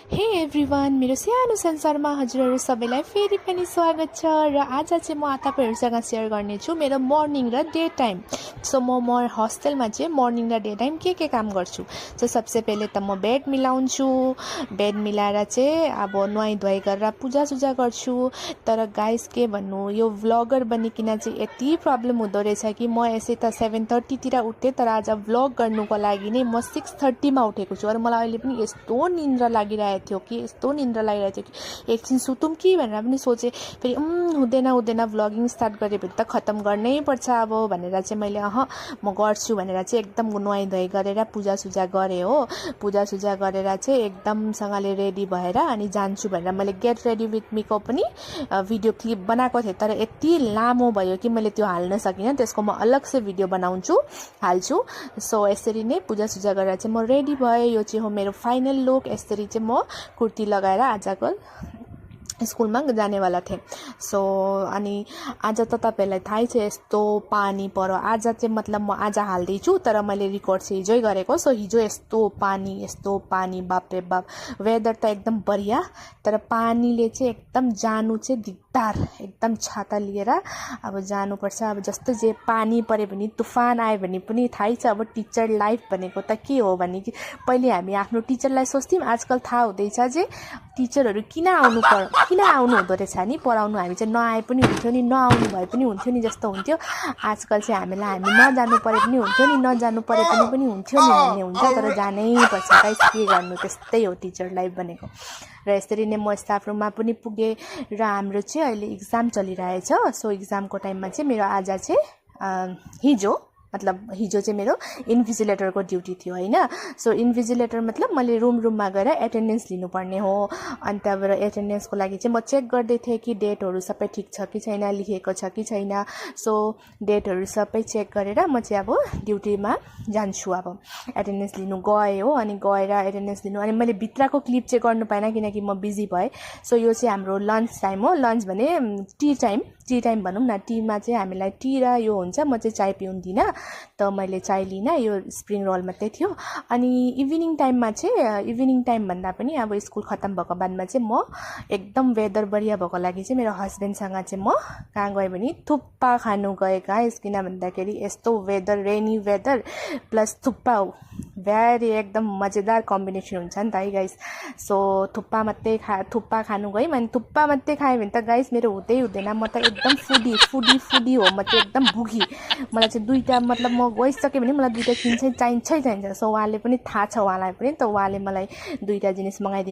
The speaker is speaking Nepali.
हे एभ्रिवान, मेरो सानो संसारमा हजुरहरू सबैलाई फेरि पनि स्वागत छ। र आज चाहिँ म तपाईँहरूसँग सेयर गर्नेछु मेरो मर्निङ र डे टाइम। सो म हस्टेलमा चाहिँ मर्निङ र डे टाइम के काम गर्छु। सो सबसे पहिले त म बेड मिलाउँछु। बेड मिलाएर चाहिँ अब नुहाई धुवाई गरेर पूजासुजा गर्छु। तर गाइस के भन्नु, यो भ्लगर बनिकन चाहिँ यति प्रब्लम हुँदो रहेछ कि म यसै त 7:30 तिर उठ्थेँ, तर आज भ्लग गर्नुको लागि नै म 6:30 मा उठेको छु। र मलाई अहिले पनि यस्तो निन्द्रा लागिरहेको थियो कि एकछिन सुतौँ कि भनेर पनि सोचेँ। फेरि हुँदैन भ्लगिङ स्टार्ट गरेँ भने त खत्तम गर्नै पर्छ अब भनेर चाहिँ मैले म गर्छु भनेर चाहिँ एकदम नुहाई धुवाई गरेर पूजासुजा गरेँ हो। पूजासुजा गरेर चाहिँ एकदमसँगले रेडी भएर अनि जान्छु भनेर मैले गेट रेडी विथ मीको पनि भिडियो क्लिप बनाएको थिएँ, तर यति लामो भयो कि मैले त्यो हाल्न सकिनँ। त्यसको म अलग से भिडियो हाल्छु। सो यसरी नै पूजासुजा गरेर चाहिँ म रेडी भएँ। यो चाहिँ हो मेरो फाइनल लुक। यसरी चाहिँ म कुर्ती लगाएर आजको स्कुलमा जानेवाला थिएँ। सो अनि आज त तपाईँहरूलाई थाहै छ यस्तो पानी पर्यो। आज चाहिँ मतलब म आज हाल्दैछु, तर मैले रिकर्ड चाहिँ हिजै गरेको। सो हिजो यस्तो पानी बाप रे बाप। वेदर त एकदम बढिया, तर पानीले चाहिँ एकदम जानु चाहिँ दिगदार। एकदम छाता लिएर अब जानुपर्छ। अब जस्तो जे पानी पऱ्यो भने, तुफान आयो भने पनि थाहै छ अब टिचर लाइफ भनेको त के हो भने कि पहिले हामी आफ्नो टिचरलाई सोच्थ्यौँ, आजकल थाहा हुँदैछ जे टिचरहरू किन आउनु हुँदो रहेछ नि पढाउनु। हामी चाहिँ नआए पनि हुन्थ्यो नि, नआउनु भए पनि हुन्थ्यो नि जस्तो हुन्थ्यो। आजकल चाहिँ हामी नजानु परे पनि हुन्थ्यो नि, नजानु परे पनि हुन्थ्यो नि भन्ने हुन्छ। तर जानै पर्छ, गाइस के गर्नु, त्यस्तै हो टिचर लाइफ भनेको। र यसरी नै म स्टाफ रुममा पनि पुगेँ। र हाम्रो चाहिँ अहिले इक्जाम चलिरहेछ। सो इक्जामको टाइममा चाहिँ मेरो आज चाहिँ हिजो चाहिँ मेरो इन्भिजिलेटरको ड्युटी थियो होइन। सो इन्भिजिलेटर मतलब मैले रुममा गएर एटेन्डेन्स लिनुपर्ने हो। अनि त्यहाँबाट एटेन्डेन्सको लागि चाहिँ म चेक गर्दै थिएँ कि डेटहरू सबै ठिक छ कि छैन, लेखेको छ कि छैन। सो डेटहरू सबै चेक गरेर म चाहिँ अब ड्युटीमा जान्छु। अब एटेन्डेन्स लिनु गएँ हो। अनि गएर एटेन्डेन्स लिनु, अनि मैले भित्रको क्लिप चाहिँ गर्नु पाएन किनकि म बिजी भएँ। सो यो चाहिँ हाम्रो लन्च टाइम हो। लन्च भने टी टाइम भनौँ न। टीमा चाहिँ हामीलाई टी र यो हुन्छ। म चाहिँ चाय पिउँदिनँ, त मैले चाय लिनँ। यो स्प्रिङ रोल मात्रै थियो। अनि इभिनिङ टाइम भन्दा पनि अब स्कुल खत्तम भएको बादमा चाहिँ म एकदम वेदर बढिया भएको लागि चाहिँ मेरो हस्बेन्डसँग चाहिँ म कहाँ गएँ भने थुक्पा खानु गएँ गाइस। किन भन्दाखेरि यस्तो weather, rainy weather plus thukpa very एकदम मजेदार कम्बिनेसन हुन्छ नि त है गाइस। सो थुक्पा खानु गएँ। अनि थुक्पा मात्रै खाएँ भने त गाइस मेरो हुँदैन। म त एकदम फुडी हो। म चाहिँ एकदम भुखी। मलाई चाहिँ दुईवटा मतलब म गइसकेँ भने मलाई दुईवटा चाहिन्छ। सो उहाँले पनि थाहा छ, उहाँलाई पनि, त उहाँले मलाई दुईवटा जिनिस मगाइदिनु